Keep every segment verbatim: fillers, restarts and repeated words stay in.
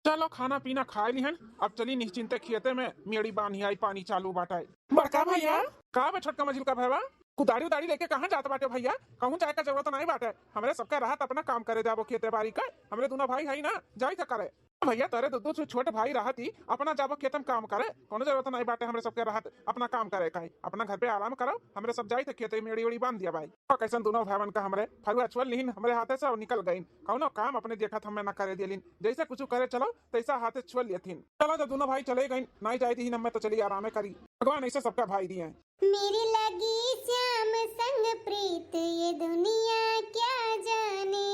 चलो, खाना पीना खाए लिहन, अब चली निश्चिंते खेते में, मेड़ी बांधी आई, पानी चालू बाटे। बड़का भैया। का बे छोटका मझिलका भैया? कुदारी उदारी लेके कहाँ जात बाटे भैया? कहूँ जाए का जरूरत नहीं बाटे, हमरे सबके रहत अपना काम करे जाबो खेते बारी का, हमरे दोनों भाई है ना, जाई था करे। भैया, तोरे दू दू ठो छोट भाई रहत ही, अपना जाबो खेत में काम करे, कोनो जरूरत नहीं बाटे हमरे सबके रहत अपना काम करे का। अपना घर पे आराम करो, हमरे सब जाई थे खेते, मेड़ी उड़ी बांध दिया भाई। और कैसन दोनों भाईवन का हमरे फरुआ छोड़ लिहिन हमरे हाथे से और निकल गईन, कौनो काम अपने देखत हमें ना करे दियलिन, जैसे कुछ करे चलो तैसा हाथे छोड़ लेथिन। चलो, जब दोनों भाई चले गईन, नहीं जाए दीहिन, हमें तो चली आरामे करी, भगवान ऐसे सबका भाई दिए। मेरी लगी श्याम संग प्रीत, ये दुनिया क्या जाने,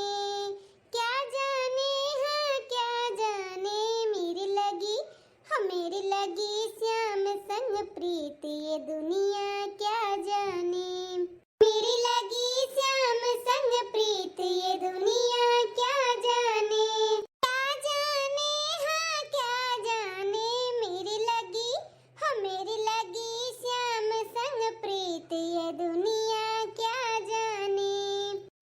क्या जाने, हाँ क्या जाने। मेरी लगी, हाँ मेरी लगी श्याम संग प्रीत, ये दुनिया क्या जाने। मेरी लगी श्याम संग प्रीत, ये दुनिया क्या जाने। क्या जाने, हाँ क्या जाने। मेरी लगी, हाँ मेरी लगी श्याम संग प्रीत, ये दुनिया क्या जाने।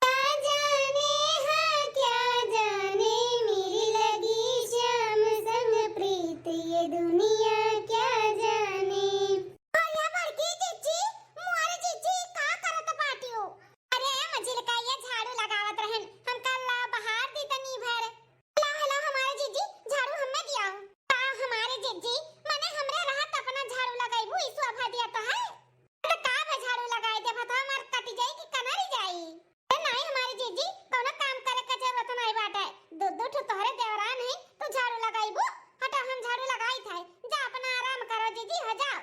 क्या जाने, हाँ क्या जाने। मेरी लगी श्याम संग प्रीत, ये दुनिया क्या जाने। अरे बड़की जिज्जी, मोर जिज्जी का करत बाटियो? अरे मझिलका, ये झाड़ू लगावत रहन, हम कल ला बहार दी तनी भर। हेलो, हेलो, हमारे जिज्जी, झाड़ू हमें दिया। का हमारे जिज्जी, मने हमरे रहत अपना झाड़ू लगाइबू, ई शोभा दिया तो है? तो का बे झाड़ू लगाई दे, भतवा मार कटी जाई कि कनरी जाई? ए नाई हमारे जिज्जी, कौनो काम करे का जरूरत नहीं बाटे। दू दू ठो तोहरे देवरान है, तू झाड़ू लगाइबू? हटा, हम झाड़ू लगाई थे। जा अपना आराम करो जिज्जी, हो जाओ।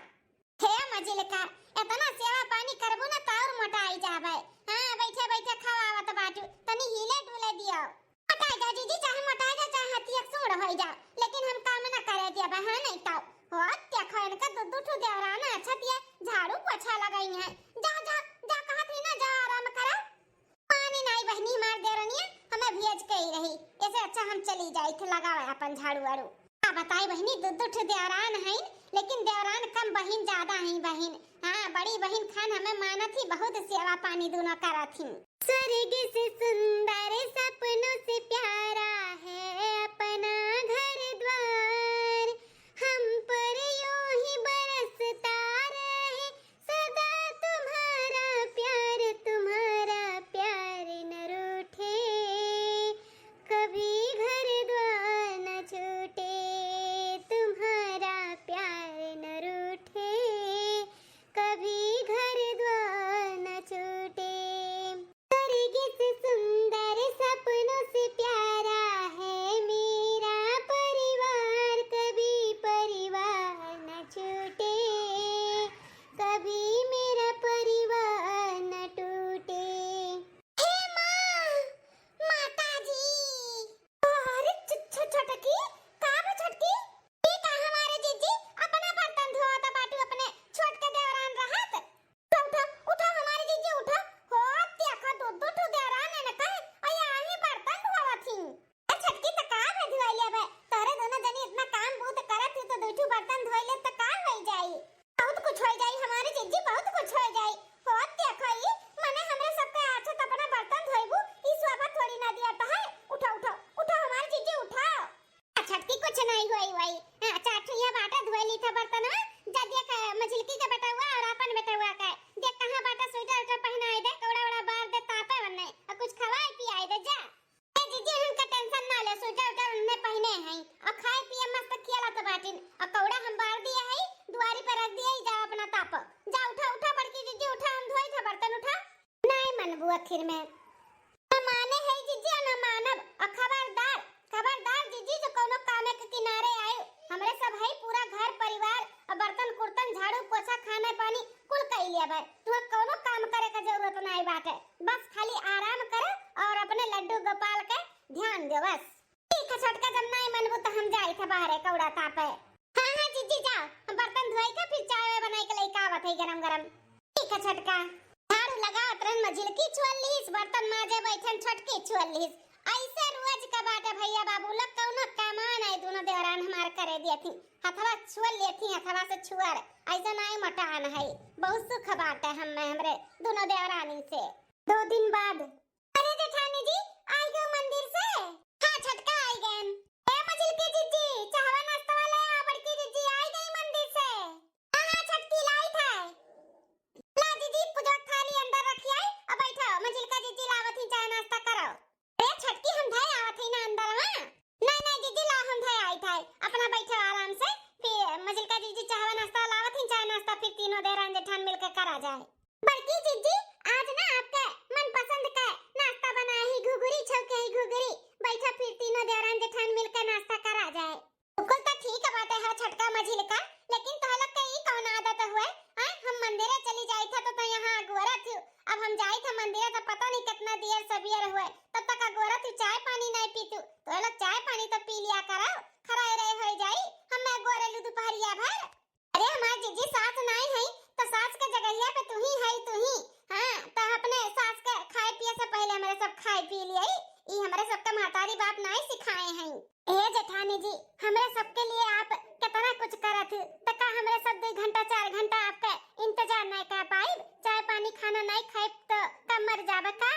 हे मझिलका, एतना सेवा पानी करबू ना त और मोटाई जाबे। हाँ, बैठे बैठे खवावत बाटू, तनी हिले डुले दियो। मोटाई जा जिज्जी, चाहे मोटाई जा, चाहे हथिया सूंड होई जा, लेकिन हम काम ना करे दिया बे, हाँ नहीं तो। हो, देखो इनका दू दू ठो देवराना अच्छा दिया, झाड़ू पोछा लगाई है। जा, जा, जा कहत ही ना, जा आराम करा। पानी नाई बहिनी, हमार देवरनिया हमें भेज के ही रही, ऐसे अच्छा हम चली जाई थे लगावे अपन झाड़ू वाड़ू। का बताई बहिनी, दू दू ठो देवरान हैं, लेकिन देवरान कम, बहिन ज्यादा हैं बहिन। हाँ, बड़ी बहिन खान हमें मानत ही, बहुत सेवा पानी दोनों करत ही। स्वर्ग से सुंदर सपनों से प्यारा है अपना घर द्वार, हम पर यूं ही बरसता रहे सदा तुम्हारा प्यार, तुम्हारा प्यार न रूठे, कभी घर द्वार न छूटे, तुम्हारा प्यार न रूठे, कभी घर द्वार न छूटे। स्वर्ग से सुंदर सपनों से प्यारा है मेरा परिवार, कभी परिवार न छूटे, कभी मेरा परिवार न टूटे। हे माँ, माता जी। अरे छ-, छ-, छोटकी, का बा छोटकी? ई का हमारे जिज्जी अपना बर्तन धोवत बाटू अपने छोट के देवरान रहत? उठा, उठा, उठा हमारे जिज्जी, उठा। हो, देखा, दू दू ठो देवरान है ना कहे, अया ही बर्तन धोवत ही। ए छोटकी, त का बे धोई लेबे? तोहरे दोनों जनी इतना काम बूत करत ही, तो दू ठो बर्तन धोई ले, त का होई जाई? बहुत कुछ होई जाई हमारे जिज्जी, बहुत कुछ होई जाई। हो, देखो ई, मने हमरे सबके आछत अपना बर्तन धोइबू, ई शोभा थोड़ी ना दिया त है। उठा, उठा, उठा हमारे जिज्जी, उठा। आ, छोटकी, कुछ नहीं होई, होई। हाँ, चार ठो यहाँ बाटे, धोए ली था बर्तन, हाँ? जा दिया का, मझिलकी के बेटउआ और आपन बेटउआ के। देख, कहाँ बाटे, स्वेटर उटर पहनाई दे, कौड़ा उड़ा बार दे, तापे वन्ने, और कुछ खवाई पियाई दे, जा। ए जीजी, हमका टेंशन ना ले, स्वेटर उटर उन्हें पहने हैं, और खाए पिए मस्त खियाला तो बाटिन, और कौड़ा हम बार दिया है, दुआरी पर रख दिया ही, जा अपना ताप। जा, उठा, उठा, बड़की जीजी, उठा, हम धोई था बर्तन, उठा। नहीं मनबू आखिर में। न माने है जीजी, न मानब। अ खबरदार, खबरदार जीजी, जो कौनो कामे के किनारे आए। हमरे सब है पूरा घर परिवार, अ बर्तन कुर्तन, झाड़ू पोछा, खाना पानी कुल कई लेबे। तुहे कौनो काम करे के जरूरत नाई बाटे, बस खाली आराम करे और अपने लड्डू गोपाल के ध्यान दे बस। ठीक है छोटका, जब नाई मनबू तो हम जाई थे बाहरे कौड़ा तापे। हाँ, हाँ, जीजी, जाओ, हम बर्तन धोई के फिर चाय वाय बनाई के लइका आवत है गरम गरम। ठीक है छोटका। झाड़ू लगावत रहन मझिलकी छुअल लीस, बर्तन माजे बैठन छोटकी छुअल लीस। ऐसे रोज का बाटे भैया बाबू लोग, कौनो कमान है दोनों देवरान हमार करे दिए थी, हथवा छुअल लिए थी, हथवा से छुअर, ऐसे नाई मटान है। बहुत सुख बाटे हम में हमरे दोनों देवरानी से। दो दिन बाद। अरे जेठानी जी, आई गयो मंदिर से? हाँ छोटका, आई गयन। ए मझिलकी जीजी, अपना बैठो आराम से, फिर मझिलका जीजी चाहवा नाश्ता लावत ही, चाय नाश्ता फिर तीनों देरान जेठान मिलके करा जाए। बड़की जीजी, आज ना आपके मनपसंद के नाश्ता बनाए ही, घुघुरी छौके ही घुघुरी। बैठा फिर तीनों देरान जेठान मिलके नाश्ता करा जाए। कुल तो ठीक बाटे है छोटका मझिलका, लेकिन तोह लोग के ई कौन आदत हुए? आय, हम मंदिरे चली जाइत है तो, तो यहाँ अगोरत हूँ। अब हम जाइत है मंदिरे तो पता नहीं कितना देर सवेर हुए, तब तक अगोरत हूँ, चाय पानी नहीं पीतू। तो लोग चाय पानी तो पी लिया करो, खराए रहे हो जाई, हम अगोरेलू दोपहरिया भर। अरे हमार जीजी सास नाई है, तो सास के जगहिया पे तू ही है, तू ही। हाँ, तो अपने सास के खाए पिए से पहले हमरे सब खाए पी लिए। ई हमरे सबके महतारी बाप नाई सिखाए हैं। ए जेठानी जी, हमरे सबके लिए आप कितना कुछ करत ही, तो का हमरे सब दो घंटा चार घंटा आपके इंतजार नहीं कर पाइब? चाय पानी खाना नहीं खाइब तो का मर जाबे का?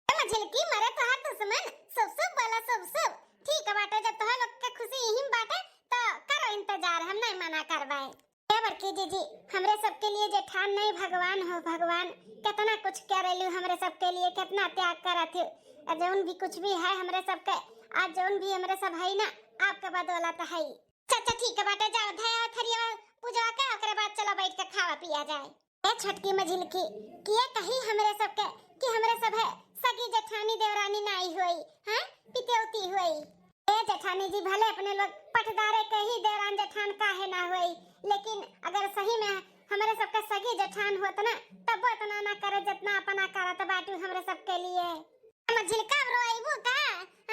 ए मझिलकी, मरे तोहार दुश्मन, शुभ शुभ बोला, शुभ शुभ। ठीक बाटे, जब तोहार लोग के खुशी यही में बाटे तो करो इंतजार, हम नहीं मना करवाए। ए बड़की जीजी, हमरे सबके लिए जेठान नहीं भगवान हो भगवान, कितना कुछ करेलू हमरे सबके लिए, कितना त्याग करत हो। और जौन भी कुछ भी है हमरे सबके, आज जौन भी हमरे सब है ना, आपके बदौलत है। अच्छा, अच्छा, ठीक बाटे, जाओ धया थरिया पूजा के, ओकरे बाद चलो बैठ के खावा पिया जाए। ए छोटकी मझिलकी, किए कही हमरे सबके कि हमरे सब है सगी जेठानी देवरानी नाई होई, हैं? पितेउती होई। ए जेठानी जी, भले अपने लोग पटदारे के ही देवरान जेठान काहे ना होई, लेकिन अगर सही में हमरे सबके सगी जेठान होत ना, तबो इतना ना करे जितना अपना करत बाटू हमरे सबके लिए। मझिलका, अब रोइबू का?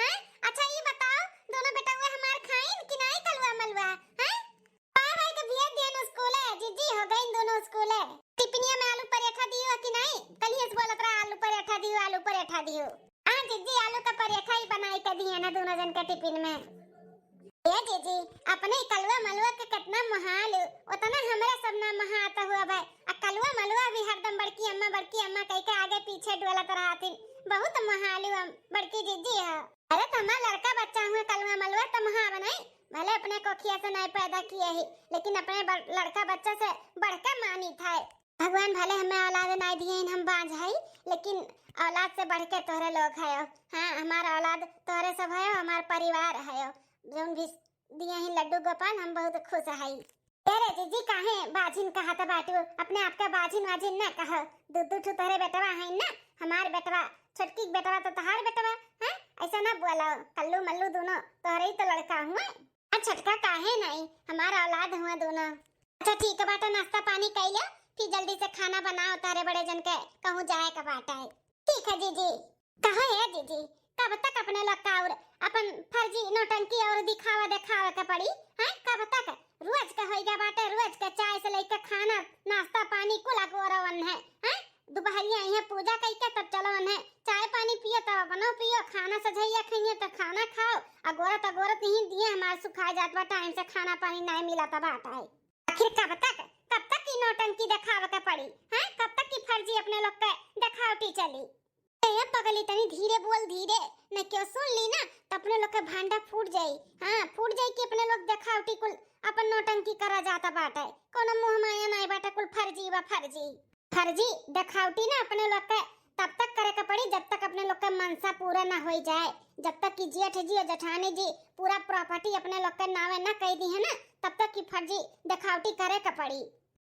हैं? अच्छा, ई बताओ, दोनों बेटउए हमार खाइन कि नाई कलुआ मलुआ? हैं? पाए भाई के भेज दिहन स्कूले, जीजी हो गइन दोनों स्कूले। टिफिनिया में आलू पराठा दियो कि नाई? कलिए से बोलत रहा, "आलू पराठा दियो, आलू पराठा दियो।" हाँ जीजी, आलू का पराठा ही बनाई के दिहन दोनों जन के टिफिन में। ए जीजी, अपने कलुआ मलुआ के कितना मोहालू, उतना हमरे सब ना मोहात हुआ भाई। आ कलुआ मलुआ भी हरदम बड़की अम्मा, बड़की अम्मा कह के आगे पीछे डोलत रहतिन। बहुत मोहालू हम बड़की जीजी है। अरे तो हमार लड़का बच्चा हुए कलुआ मलुआ तो मोहाब नहीं, भले अपने कोखिया से नहीं पैदा किए ही, लेकिन अपने बड़-, लड़का बच्चा से बढ़ के मानित है। भगवान भले हमें औलाद नहीं दिए, हम बाँझ है, लेकिन औलाद से बढ़ के तोहरे लोग है। हाँ, हमार औलाद तोहरे सब है, हमार परिवार है, जौन भी दिए ही लड्डू गोपाल, हम बहुत खुश है। ए रे जीजी, काहे बाझिन कहत बाटू? अपने आप के बाझिन वाझिन ना कहो। दू दू ठो तोहरे बेटवा है ना, हमार बेटवा, छोटकी के बेटवा तो तोहार बेटवा, हैं? ऐसा ना बोलो, कल्लू मल्लू दोनों तोहरे ही तो लड़का हुए। आ छोटका काहे नहीं, हमार औलाद हुए दोनों। अच्छा ठीक बाटे, नाश्ता पानी कर लो, फिर जल्दी से खाना बनाओ, तारे बड़े जन के कहूँ जाए का बाटे। ठीक है जीजी। कहो ए जीजी, कब तक अपने लोग का और अपन फर्जी नौटंकी और दिखावा देखावे के पड़ी? हैं, कब तक? रोज के होइगा बाटे, रोज के चाय से लेके खाना, नाश्ता पानी कुल अगोरवन है, हैं? दोपहरिया इहे पूजा कइके तब चलो उन्हें चाय पानी पियो, तब अपनो पियो, खाना सझैया खइहे तो खाना खाओ, अगोरत अगोरत यहीं दिए हमार सुखाए जात बा, टाइम से खाना पानी नाई मिला तब बाटे। आखिर कब तक, कब तक ई नौटंकी देखावे के पड़ी? हैं, कब तक ई फर्जी अपने लोग के देखावटी चली? ए पगली, तनी धीरे बोल, धीरे, न केहू सुन ली ना, त अपने लोग के भांडा फूट जाई। हाँ, फूट जाई कि अपने लोग देखावटी कुल अपन नौटंकी करा जाता बाटे। कोनो मुँह माया नाई बाटे, कुल फर्जी बा, फर्जी। फर्जी देखावटी ना अपने लोग के तब तक करे के पड़ी, जब तक अपने लोग के मनसा पूरा ना होई जाए, जब तक कि जेठ जी और जेठानी जी पूरा प्रॉपर्टी अपने लोग के नावे ना कई दी है ना, तब तक कि फर्जी देखावटी करे के पड़ी।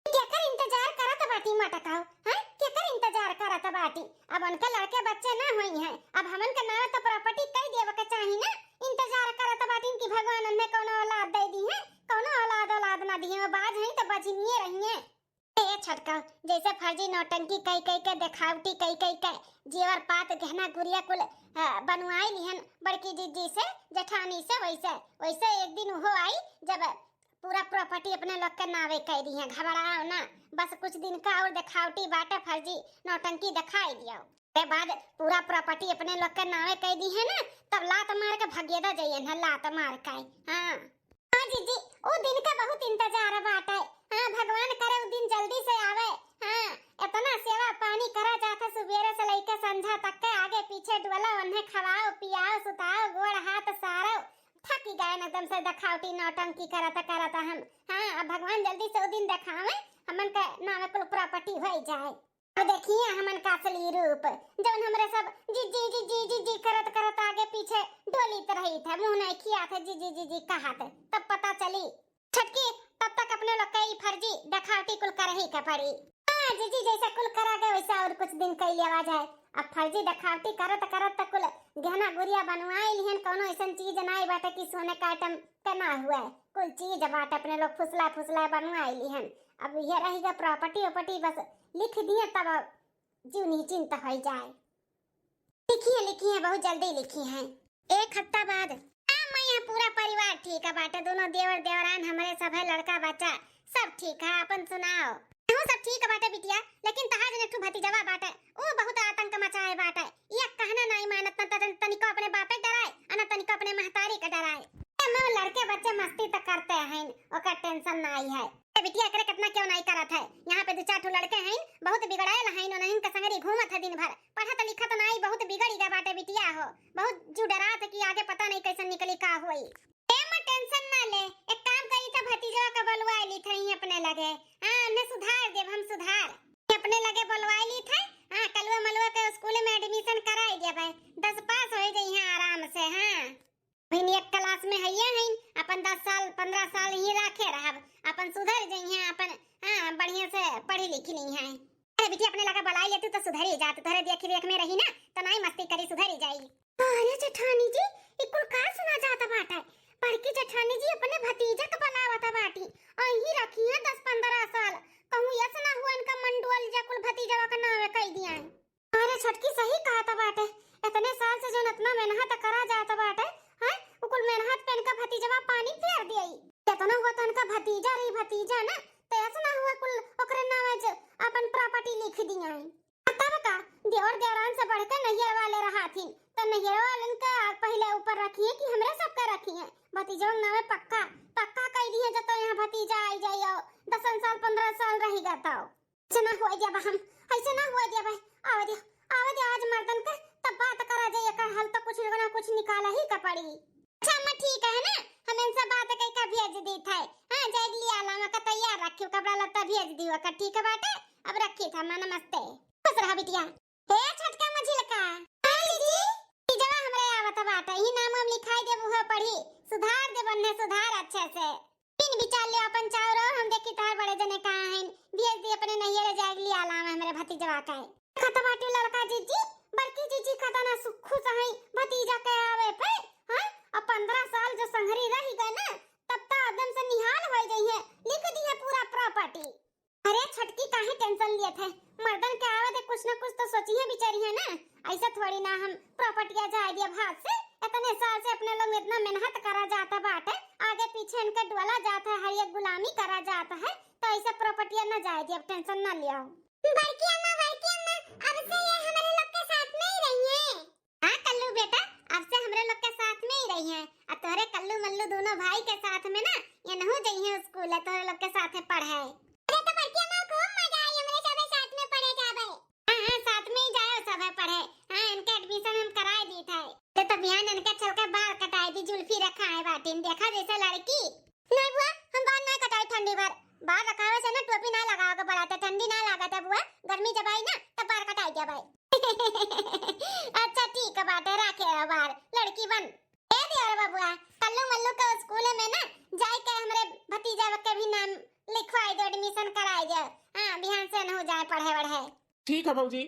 केकर इंतजार करत बाटी मटकाओ, हैं? केकर इंतजार करत बाटी? अब उनके लड़के बच्चे ना होई हैं, अब हमन के नावे तो प्रॉपर्टी कई देवे के चाही ना। इंतजार करत बाटी कि भगवान उन्हें कौनो औलाद दे दी है, कौनो औलाद औलाद ना दी है, बाज हैं तो बजनिए रही हैं। ए छोटका, जैसे फर्जी नौटंकी कई कई के, देखावटी कई कई के, जेवर पात गहना गुरिया कुल, अ, बनवाई लिहन बड़की जीजी से, जेठानी से, वैसे, वैसे एक दिन उहो आई जब पूरा प्रॉपर्टी अपने लोग के नावे कई दी है। घबराओ ना, बस कुछ दिन का और देखावटी बाटे, फर्जी नौटंकी देखाई दियो। के बाद पूरा प्रॉपर्टी अपने लोग के नावे कई दी है ना, तब लात मार के भगेदा जाइए ना, लात मार के। हाँ। हाँ जीजी, उ दिन का बहुत इंतजार बाटे। हाँ, भगवान करे उ दिन जल्दी से आवे। हाँ, इतना सेवा पानी करा जात है, सुबेरे से लेके संझा तक के, आगे पीछे डोला, उन्हें खवाओ, पियाओ, सुताओ, गोड़ हाथ सारो। थकी गए न एकदम से देखावटी नौटंकी करत करत हम। हाँ, अब भगवान जल्दी से उ दिन देखावे, हमन के नामे कुल प्रॉपर्टी होई जाए। अब देखिए हमन का असली रूप, जौन हमरे सब जिज्जी, जिज्जी, जिज्जी करत, करत आगे पीछे डोलित रहित है, मुँह नहीं खियात है, जिज्जी, जिज्जी कहत, तब पता चली। छोटकी, तब तक अपने लोग के ई फर्जी देखावटी कुल करही के पड़ी। हाँ, जिज्जी जैसे कुल करा गए, वैसे और कुछ दिन कई लेवा जाए। अब फर्जी देखावटी करत, करत तक कुल गहना गुरिया बनवाई लिहन, कौनो ऐसन चीज नाई बाटे कि सोने का आइटम के ना हुए। कुल चीज बाटे अपने लोग फुसला, फुसला बनवाई लिहन। अब ये रही गा प्रॉपर्टी, वॉपर्टी बस लिख दिए, तब अब जीव निश्चिंत होइ जाए। लिखी है, लिखी है, बहुत जल्दी लिखी है। एक हफ्ता बाद। हाँ, मैं यहाँ पूरा परिवार ठीक है बाटे, दोनों देवर देवरान हमरे सब है, लड़का बच्चा सब ठीक है, अपन सुनाओ। हूँ सब ठीक है बाटे बिटिया, लेकिन तहार जन एक ठो भतीजवा बाटे, वो बहुत आतंक मचाए बाटे। ये कहना नहीं मानत, न तन-, तनिको अपने बापे के डराए, और न तनिको अपने महतारी के डराए। ए, मैं लड़के बच्चे मस्ती तो करते हैं, ओकर टेंशन नहीं है। ए बिटिया, एकरे कितना क्यों नहीं करत है? यहाँ पे दो चार ठो लड़के हैं, बहुत बिगड़ायल हैं, उन्हीं के संगरी घूमत है दिन भर। पढ़त लिखत नाई, बहुत बिगड़ गया बाटे बिटिया हो, बहुत जू डरात है कि आगे पता नहीं कैसे निकली का होई। ए माँ, टेंशन ना ले, एक काम करी तो भतीजवा का बुलवाई ली थे अपने लगे। हाँ, उन्हें सुधार देब हम, सुधार। अपने लगे बुलवाई ली थे। हाँ, कलुआ मलुआ के स्कूल में एडमिशन कराई देब, दस पास हो जाई हैं आराम से। हाँ, अभी एक क्लास में हइये हैं, अपन दस साल पन्द्रह साल ही राखे रहब, अपन सुधर जइहें, अपन, हाँ, बढ़िया से पढ़ी लिखी नहीं है। अरे बिटिया, अपने लगा बुलाई लेतू तो सुधरी जात, तोहरे देख रेख में रही ना तो नाई मस्ती करी, सुधरी जाई। अरे जेठानी जी, ई कुल का सुना जात बाटे? बड़की जेठानी जी अपने भतीजा के बुलावत बाटी, अहीं रखी है दस पन्द्रह साल, कहूँ यस ना हुआ इनका मंडुअल जा कुल भतीजवा का नावे कई दिया है। अरे छोटकी सही कहत बाटे, इतने साल से जौन इतना मेहनत करा जात बाटे, हैं, उ कुल मेहनत पे इनका भतीजवा पानी फेर दियई। इतना हुआ तो इनका भतीजा रही, भतीजा ना, तो ऐसा ना हुआ कुल ओकरे नावे ज-, अपन प्रॉपर्टी लिख दिया है। तब का, देवर देवरान से बढ़ के नैहर वाले रहाथिन, तो नैहर वालन का पहले ऊपर रखिए कि हमरे सबका रखिए। भतीजवा के नावे पक्का, पक्का कई दिए, जब तो यहाँ भतीजा आई जाई और दस साल पन्द्रह साल रही गया तो। ऐसे ना हुआ दिया बा हम, ऐसे ना हुआ दिया बा। आवे दिया, आवे दिया आज मर्दन के, तब बात करा जाए, एकर हल तो कुछ ना कुछ निकाला ही का पड़ी। अच्छा अम्मा ठीक है ना, हम इनसे बात कई का भेज दी थे। हाँ, जाए लिया लामा का तैयार रखियो, कपड़ा लत्ता भेज दियो का, ठीक है बाटे। अब रखी था अम्मा, नमस्ते। खुश रहा बिटिया। हे छोटका मझिलका। हाँ जीजी। ई जवा हमरे आवत बाटे, ई नाम हम लिखाई देबू है पढ़ी, सुधार देबन ने सुधार अच्छे से। दिन बिचार ले अपन चाउर और हम देखी तहार बड़े जने कहाँ हैं, भेज दी अपने नैहरे जाए के लिए आलाम है हमरे भतीजवा का है। खत बाटी लड़का जीजी, बड़की जीजी खता ना सु-, खुश हैं भतीजा के आवे पे, हाँ? अब पन्द्रह साल जो संघरी रही गए ना, तब तो एकदम से निहाल हो गई है, लिख दी है पूरा प्रॉपर्टी। अरे छोटकी काहे टेंशन लियत है, मर्दन के आवे दे कुछ ना कुछ तो सोची है बिचारी है ना, ऐसा थोड़ी ना हम प्रॉपर्टिया जाए दिया भात से। इतने साल से अपने लोग इतना मेहनत करा जाता बाटे, आगे पीछे इनके डोला जाता है, हर एक गुलामी करा जाता है, तो ऐसा प्रॉपर्टिया ना जाए दिया, अब टेंशन ना लिया। बड़की अम्मा, बड़की अम्मा, अब से ये हमारे लोग के साथ में ही रही है। हाँ कल्लू बेटा, अब से हमरे लोग के साथ में ही रही है। आ तोहरे कल्लू मल्लू दोनों भाई के साथ में ना, ये नहु जइहे स्कूल, तोहरे लोग के साथ में पढ़े। अरे तो बड़की अम्मा खूब मजा आई, हमरे सबे साथ में पढ़े जाबे। हाँ, हाँ, साथ में ही जाए सब है पढ़े। हाँ, इनके एडमिशन हम कराए दी थे। तो, तो बिहान इनके चल के बाल कटाए दी, जुल्फी रखा है बाटिन, देखा जैसे लड़की। नहीं बुआ, हम बाल ना कटाई ठंडी भर। बाल रखावे से ना टोपी ना लगावे के पड़त है, ठंडी ना लागत है बुआ, गर्मी जब आई ना तब बाल कटाई देबै। अच्छा ठीक है बाटे, राखे रहो बाल, लड़की बन। ए दियोर बबुआ, कल्लू मल्लू के स्कूल में ना जाए के हमरे भतीजा के भी नाम लिखवाई दो, एडमिशन कराई दो। हाँ, बिहान से न हो जाए पढ़े वढ़े। ठीक है भौजी।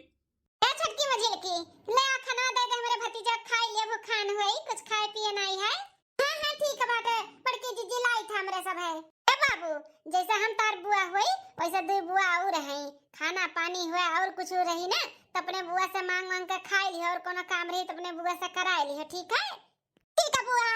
ए छोटकी मझिलकी, ले आ खाना दे दे हमरे भतीजा खाई ले, भूखान होई, कुछ खाए पिए नहीं है। हाँ, हाँ, ठीक है बाटे, बड़की जीजी लाई था हमरे सब है। ए बाबू, जैसे हम तार बुआ होई, वैसे दो बुआ और हैं। खाना पानी हुआ और कुछ रही ना, तो अपने बुआ से मांग मांग के खाई लिहो, और कोनो काम रही तो अपने बुआ से कराई लिहो, ठीक है? ठीक है बुआ।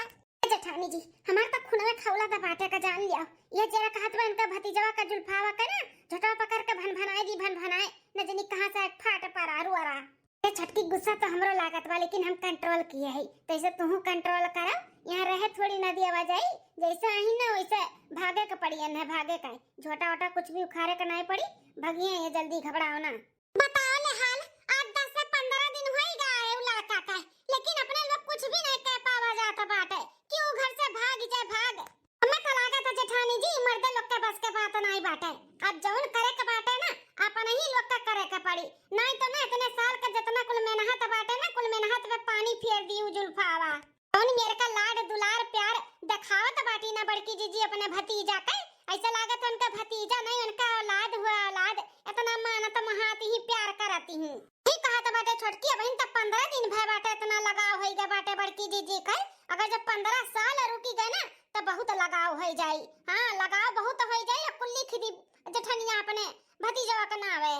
ए जेठानी जी, हमार तो खुनवे खौला दा बाटे का जान लिया। ये जरा कहत बा इनका भतीजवा का जुल्फावा का ना, झोटवा पकड़ के भन भनाए दी, भन भनाए, न जनी कहाँ से फाट पर आरू आरा। ए छोटकी, गुस्सा तो हमरो लागत बा, लेकिन हम कंट्रोल किए हई, तो ऐसे तुहू कंट्रोल करा। यहाँ रहे थोड़ी ना दिया जाई, जैसे आई ना वैसे भागे के पड़ी, एन्हे भागे का। झोटा वोटा कुछ भी उखाड़े के नहीं पड़ी, भगिए ये जल्दी, घबराओ ना। बताओ ले हाल, आज दस से पन्द्रह दिन होई गा है उ लड़का का, लेकिन अपने लोग कुछ भी नहीं कह पावा जात बाटे कि उ घर से भाग जाए, भाग। हमें तो लागत है जेठानी जी, मर्दे लोग के बस के बात नहीं बाटे। अब जौन करे के बाटे ना, अपनही लोग का करे के पड़ी, नाहीं तो ना इतने साल के जितना कुल मेहनत बाटे ना, कुल मेहनत पे पानी फेर दी उ जुल्फावा। कौन मेर का लाड दुलार प्यार देखावत बाटी ना बड़की जीजी अपने भतीजा के, ऐसा लागत उनका भतीजा नहीं, उनका औलाद हुआ औलाद, इतना मानत महात ही प्यार करती ही। ठीक कहत बाटे छोटकी, अबहिन त पन्द्रह दिन भय बाटे, इतना लगाव होई गए बाटे बड़की जीजी के। अगर जब पन्द्रह साल रुकी गए ना, त बहुत लगाव होई जाई। हाँ, लगाव बहुत होई जाई। अब कुल लिख दी जेठनिया अपने भतीजवा के नावे।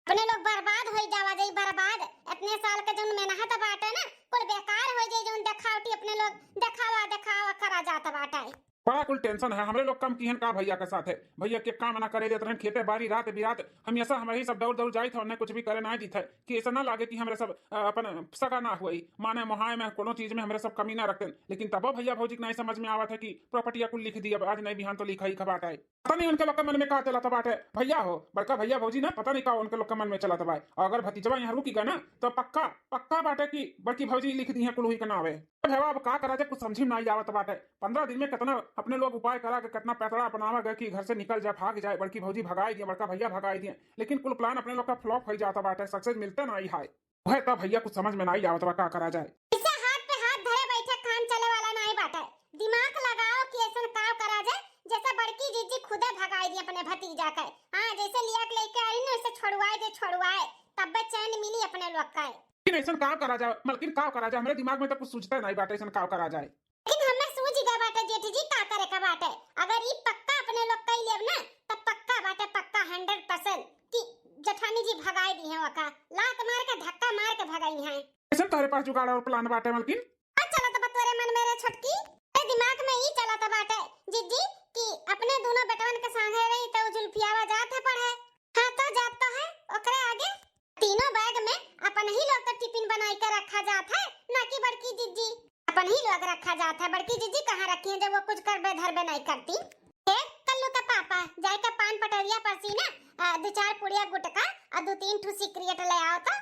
अपने लोग बर्बाद होई जावा जाई, बर्बाद। इतने साल के जौन मेहनत बाटे ना, कुल बेकार होई जाई, जौन देखावटी अपने लोग देखावा देखावा करा जात बाटे। बड़ा कुल tension है। हमरे लोग कम किहन का भैया के साथ है? भैया के काम ना करे देत रहन, खेते बारी रात बिरात हमेशा हमरे ही सब दौड़ दौड़ जाइत है, उन्हें कुछ भी करे ना दीत है कि ऐसा ना लागे कि हमरे सब, अ, अपन सगा ना हुई, माने मोहाय में कोनो चीज में हमरे सब कमी ना रखते। लेकिन तबो भैया भौजी के नहीं समझ में आवत है कि property या कुल लिख दी, अब आज नहीं बिहान तो लिखा ही खबात है। पता नहीं उनके लोग के मन में का चलत बाटे। भैया हो, बड़का भैया भौजी ना, पता नहीं का उनके लोग के मन में चलत बा। और अगर भतीजवा यहाँ रुकी गए ना, तो पक्का, पक्का बाटे कि बड़की भौजी लिख दी है कुल हुई के नावे। अब हेवा, अब का करा जाए, कुछ समझी में नहीं आवत बाटे। पन्द्रह दिन में कितना अपने लोग उपाय करा के, कितना पैतरा अपनावा गए कि घर से निकल जाए, भाग जाए, बड़की भौजी भगाई दिए, बड़का भैया भगाई दिए, लेकिन कुल plan अपने लोग का flop हो जाता बाटे, success मिलते नहीं है। वह तो भैया कुछ समझ में नहीं आवत बा, का करा जाए। इसे हाथ पे हाथ धरे बैठे काम चले वाला नहीं बाटे। दिमाग लगाओ कि ऐसन का करा जाए, जैसे बड़की जीजी खुदे भगाई दी अपने भतीजा के। हाँ, जैसे लिया के लेके आई ना, ऐसे छोड़वाए दे, छोड़वाए, तब चैन मिली अपने लोग का। लेकिन ऐसन का करा जाए मलकिन, का करा जाए? हमरे दिमाग में तो कुछ सूझते नहीं बाटे, ऐसन का करा जाए? लेकिन हमें सूझ गया बाटे जेठ जी, का करे का बाटे। अगर ई पक्का अपने लोग कई लेब ना, तब पक्का बाटे, पक्का hundred percent कि जेठानी जी भगाई दी हैं ओका, लात मार के, धक्का मार के भगाई हैं। ऐसन तोहरे पास जुगाड़ और plan बाटे मलकिन? का चलत बा तोरे मन में रे छोटकी? तेरे दिमाग में ई चलत बाटे जिज्जी कि अपने दोनों बेटवन के संगे रही तो जुल्फियावा जात है पढ़े। हाँ तो जात तो है, ओकरे आगे तीनों bag में अपन ही लोग तो tiffin बनाई के रखा जात है, ना कि बड़की जिज्जी। अपन ही लोग रखा जात है, बड़की जिज्जी कहाँ रखी है जब वो कुछ करबे धरबे नहीं करती। ए कल्लू के पापा, जाए के पान पटरिया पर से ना, आ, दो चार पुड़िया गुटका और दो तीन ठू सिगरेट ले आओ तो।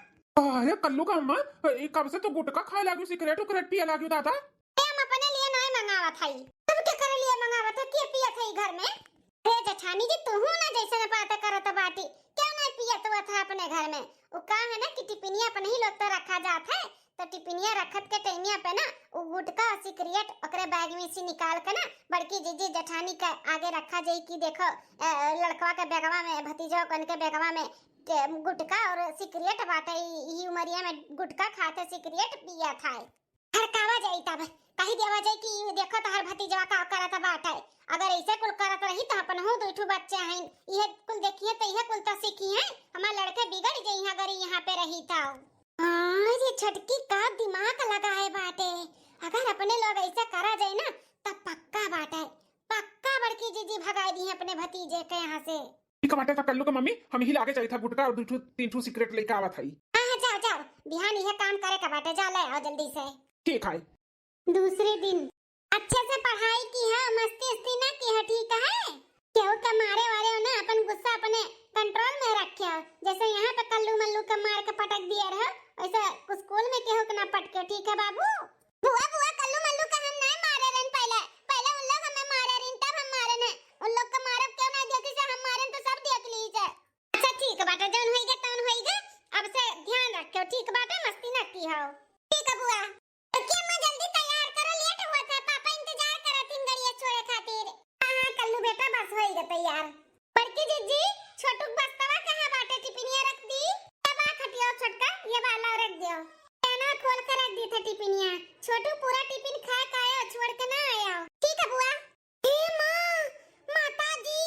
अरे कल्लू का अम्मा, ई कब से तू गुटखा खाए लागी, सिगरेट उगरेट पिए लागी दादा? ए, हम अपने लिए नाय मंगावत हई, तब के करे लिए मंगावत है, के पियत है घर में? हे जेठानी जी, तू ना जैसे न बात करत बाटी, क्यों नहीं पियत हुआ था अपने घर में? वो का है ना कि टिपिनिया अपने ही लोग तो रखा जात है, तो टिपिनिया रखत के टाइमिया पे ना वो गुटखा और सिगरेट ओकरे bag में से निकाल के ना बड़की जीजी जेठानी के आगे रखा जाई कि देखो, अ, लड़कवा के बैगवा में, भतीजवा कन के बैगवा में के गुटखा और सिगरेट बाटे, ई, ई उमरिया में गुटखा खाते सिगरेट पियत है। भड़कावा जाई तब, कही देवा जाई कि "ई देखो तोहर भतीजवा का करत बाटे।" अगर ऐसे कुल करत रही तो अपन हो दो ठो बच्चे हैं, इहे कुल देखिए तो इहे कुल तो सीखी हैं। हमार लड़के बिगड़ जाई हैं अगर ई यहाँ पे रही तो। हाँ, ये छोटकी का दिमाग लगाए बाटे। अगर अपने लोग ऐसे करा जाए ना, तब पक्का बाटे, पक्का बड़की जीजी भगाई दी अपने भतीजे के यहाँ से। ठीक बाटे, तो कल्लू के मम्मी, हम ही लागे चाहिए था गुटखा और दू ठू, तीन ठू सिगरेट लेके आवत हई। हाँ, हाँ, जाओ, जाओ, बिहान इहे काम करे का बाटे, जा ले आओ जल्दी से। ठीक है। दूसरे दिन। अच्छे से पढ़ाई की है, मस्ती उस्ती ना की है, ठीक है? केहू के मारे वारे हो ना, अपन गुस्सा अपने control में रखे हो। जैसे यहाँ पे कल्लू मल्लू के मार के पटक दिए रहो, वैसे स्कूल में केहू के ना पटके, ठीक है बाबू? बुआ, बुआ, कल्लू मल्लू के हम नहीं मारे रहन पहले, पहले उन लोग हमें मारे रहन, तब हम मारे हैं। उन लोग के मारब क्यों ना देखी से, हम मारे तो सब देख ली से। अच्छा ठीक बाटे, जौन होई गे तौन होई गे, अब से ध्यान रखियो, ठीक बाटे, मस्ती ना की हो। ठीक है बुआ। तो के अम्मा जल्दी तैयार करो, late हुआ था, पापा इंतजार करत हिन गड़िया छोड़े खातिर। हाँ, हाँ, कल्लू बेटा, बस होई गे तैयार। बड़की जिज्जी, छोटू के बस्तवा कहाँ बाटे? टिफिनिया रख दी। ये बा खटिया छोटका, ये वाला रख दियो। एना खोल के रख दी थे टिफिनिया। छोटू पूरा टिफिन खा के आयो, छोड़ के ना आयो। ठीक है बुआ। ए माँ, माता जी,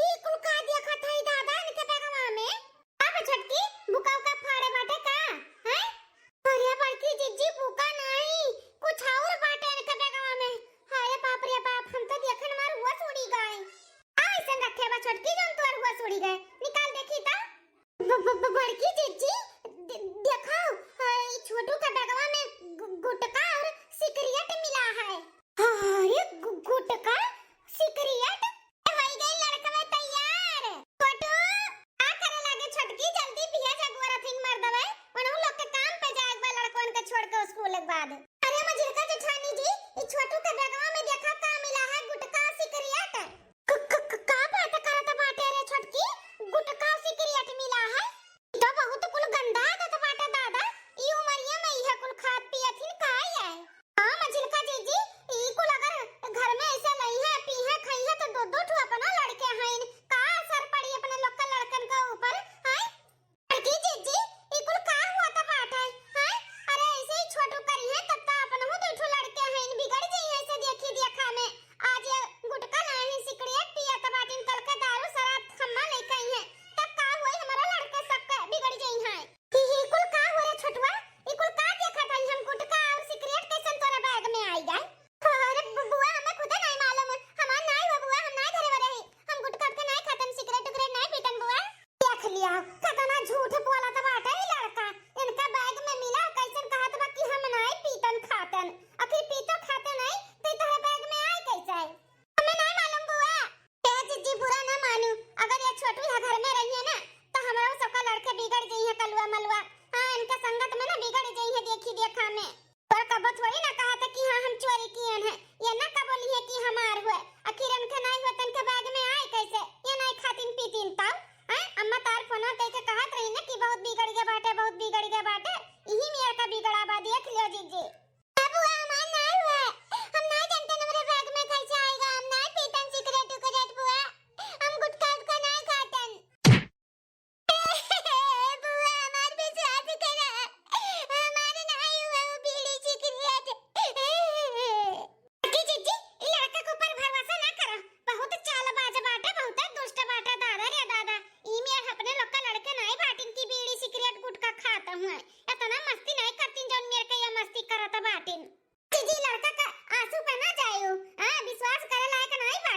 ई कुल का देखत हई दादा इनके बैगवा में? अब छोटकी, बुका उका फाड़े बाटे का? हैं? अरे बड़की जिज्जी, बुका नहीं, कुछ और बाटे इनके बैगवा में। अरे बाप रे बाप, हम तो देखन मार हुआ उड़ी गए। आ, ऐसन रखे बा छोटकी, जौन तोर हुआ उड़ी गए। निकाल देखी तो। ब-, ब-, ब-, बड़की जिज्जी, दे-, देखो, अ, ई छोटू के बैगवा में गु-, गुटखा और सिगरेट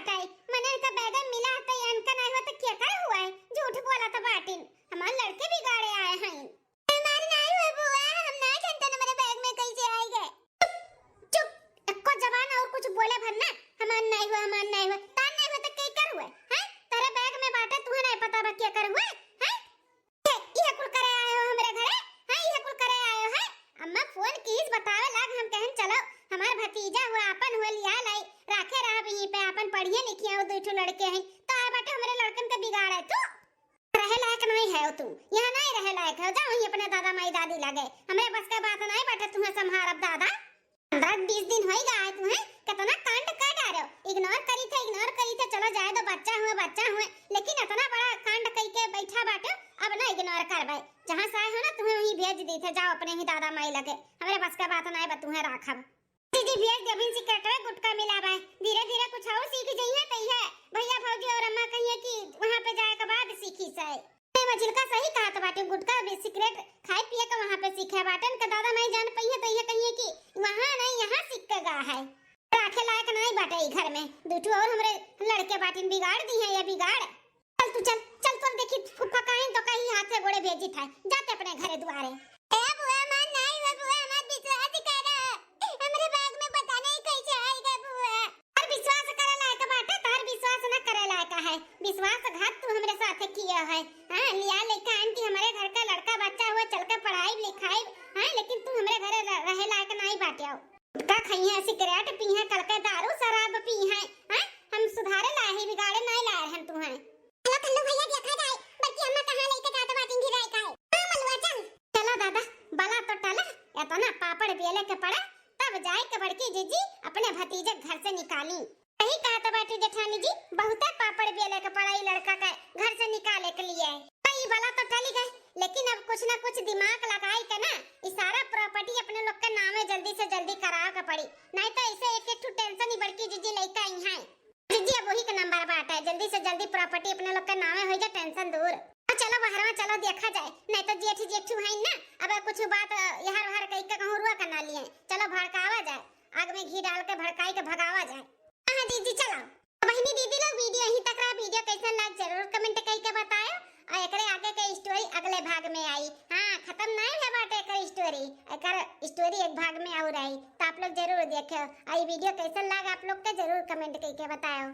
ताई, मने इनका बैग में मिला है, तो इनका नाहीं हुआ तो केकर हुआ है? झूठ बोलत बाटिन, हमार लड़के बिगाड़े आए हैं। हमार नाहीं हुआ बुआ, हम ना जानते हमारे बैग में कैसे आए गए। चुप, एको जबान और कुछ बोले भर ना, हमार नाहीं हुआ, हमार नाहीं हुआ, तार नाहीं हुआ तो केकर हुआ है? हैं? तेरे बैग में बाटे, तुहे नाहीं पता बा केकर हुआ है? हैं? इहे कुल करे आए हो हमरे घरे? हाँ, इहे कुल करे आए हो, हैं? अम्मा फोन कीस बतावे लाग, हम कहन चलो, हमार भतीजा हुआ, आपन हुआ, लिया लाई, राखे रहब यहीं पे, आपन पढ़िए लिखिए, वो दू ठो लड़के हैं, तो आए बाटे हमरे लड़कन के बिगाड़े तू। रहे लायक नहीं है तू, यहाँ नहीं रहे लायक है, जाओ वहीं अपने दादा माई दादी लगे, हमरे बस के बात नहीं बाटे, तुम्हें संभारब दादा। पन्द्रह बीस दिन होई गा है तुम्हें, कितना कांड कर डारो। Ignore करी थे, ignore करी थे, चलो जाए दो, बच्चा हुए, बच्चा हुए, लेकिन इतना बड़ा कांड कई के बैठा बाटो, अब ना ignore करबे। जहाँ से आए हो ना, तुम्हें वहीं भेज दी थे, जाओ अपने ही दादा माई लगे, हमरे बस का बात ना है, बा तुम्हें राखब। जीजी भेज दे, अभी सिगरेट में गुटखा मिला बा, धीरे धीरे कुछ और सीख जाइए, तो ये भैया भौजी और अम्मा कहिए कि वहाँ पे जाए के बाद सीखी से। ए, मझिलका सही कहत बाटे, गुटखा भी सिगरेट खाए पिए के वहाँ पे सीखे बाटन, के दादा माई जान पइहे तो ये कहिए कि वहाँ नहीं, यहाँ सीख के गा है। राखे लायक नहीं बाटे ई घर में, दू ठो और हमरे लड़के बाटिन, बिगाड़ दी है ये बिगाड़। चल तू चल, चल तोर देखी फूफा काइन तो कहीं हाथे गोड़े भेजी था, जाते अपने घरे दुआरे। ए बुआ, मान नहीं हुआ बुआ, हमार विश्वास करो, हमरे बैग में पता नहीं कैसे आएगा बुआ। और विश्वास करे लायक बाटे, तोहर विश्वास न करे लायक है। विश्वासघात तू हमरे साथे किया है। हाँ, लिया लइका आन की हमरे घर का लड़का बच्चा हुआ, चल के पढ़ाई लिखाई, हाँ, लेकिन तू हमरे घरे र-, रहे लायक नहीं बाटे। गुटखा खइहे, सिगरेट पीहे, कल के दारू शराब पीहे, हाँ, हम सुधारे लाए हैं, बिगाड़े नहीं लाए हैं तू हैं। चलो खल्लू भैया देखा जाए, बड़की अम्मा कहाँ लइके जात बाटिन गिराए का है। हाँ मलुआ चल। चलो दादा, बला तो टला, इतना पापड़ बेले के पड़ा, तब जाए के बड़की जीजी अपने भतीजे घर से निकाली। सही कहत बाटी जेठानी जी, बहुते पापड़ बेले के पड़ा ई लड़का के घर से निकाले के लिए। ई बला तो टली गए, लेकिन अब कुछ ना कुछ दिमाग लगाई के ना, ई सारा property अपने लोग के नामे जल्दी से जल्दी करावे के पड़ी, नहीं तो ऐसे एक एक ठो tension ही बड़की जीजी लइका आई हैं। जीजी अब वही के नंबर बाटे, जल्दी से जल्दी property अपने लोग के नामे हो जाए, tension दूर। अब चलो बहरवा चलो देखा जाए, नहीं तो जेठ जेठू हैं ना, अब कुछ बात, अ, यहर वहर कही के कहूँ रुआ के ना लिए। चलो भड़कावा जाए, आग में घी डाल के भड़काई के भगावा जाए। हाँ जीजी चलो। बहिनी दीदी लोग video यहीं तक रहा, video कैसन लाग जरूर comment कई के बतायो। और एकरे आगे के story अगले भाग में आई। हाँ, खत्म नहीं है बाटे एकर story, एकर story एक भाग में और आई, तो आप लोग जरूर देखो। और ये video कैसन लाग आप लोग के जरूर comment कई के बतायो।